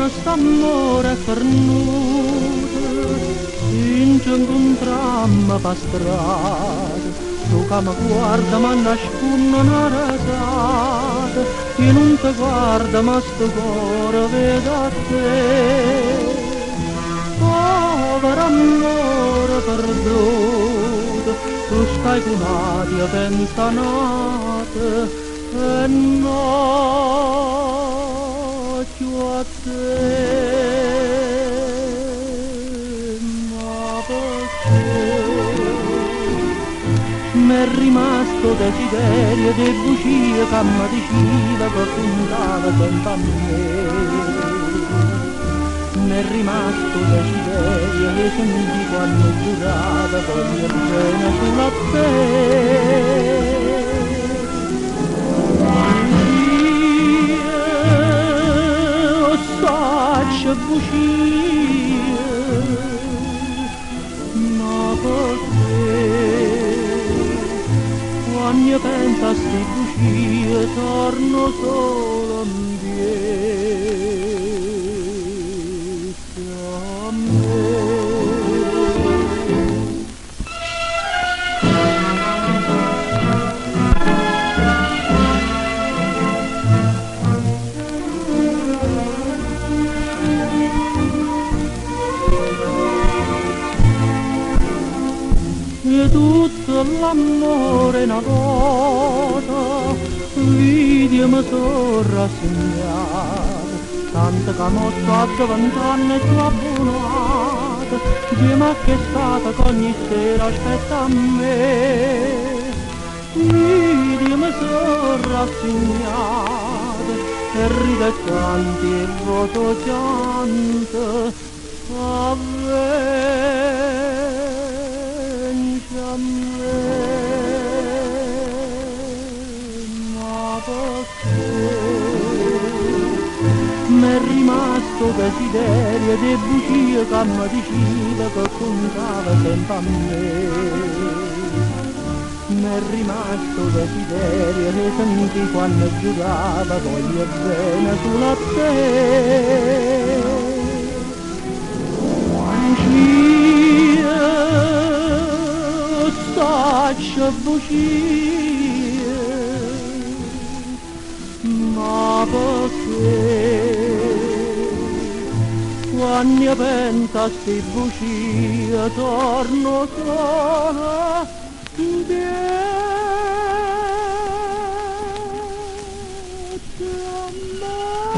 quanno st'ammore è fernuto, si nce 'ncuntrammo p' 'a strada, tu ca me guarde m'annascunne na resata, io nun te guardo ma stu core vede a te. Povero ammore perduto, tu stai cu n'ato, io penso a n'ato e no cchiù a te. Ma pecché m'è rimasto 'o desiderio d' 'e bucie ca me dicive che cuntave sempe a me? M'è rimasto 'o desiderio 'e sentì quanno giurave voglio bene sulo a te. Bucie, 'o ssaccio bucie, ma pecché quanno penso a 'sti bucie torna 'o sole 'mpietto a me? E tutto l'ammore 'e na vota, vide me so' rassegnato, tanto ca mo sto addiventanno cchiù abbunato, 'nzieme a chest'ata ch'ogni sera aspetta a me. Vide me so' rassignato, e ride e canta e vota 'o chianto a vence a me. Ma pecché m'è rimasto 'o desiderio d' 'e bucie ca me dicive che cuntave sempe a me? M'è rimasto 'o desiderio 'e sentì quanno giurave voglio bene sulo a te. Bucie, 'o ssaccio bucie, ma pecché quanno penso a 'sti bucie torna 'o sole 'mpietto a me?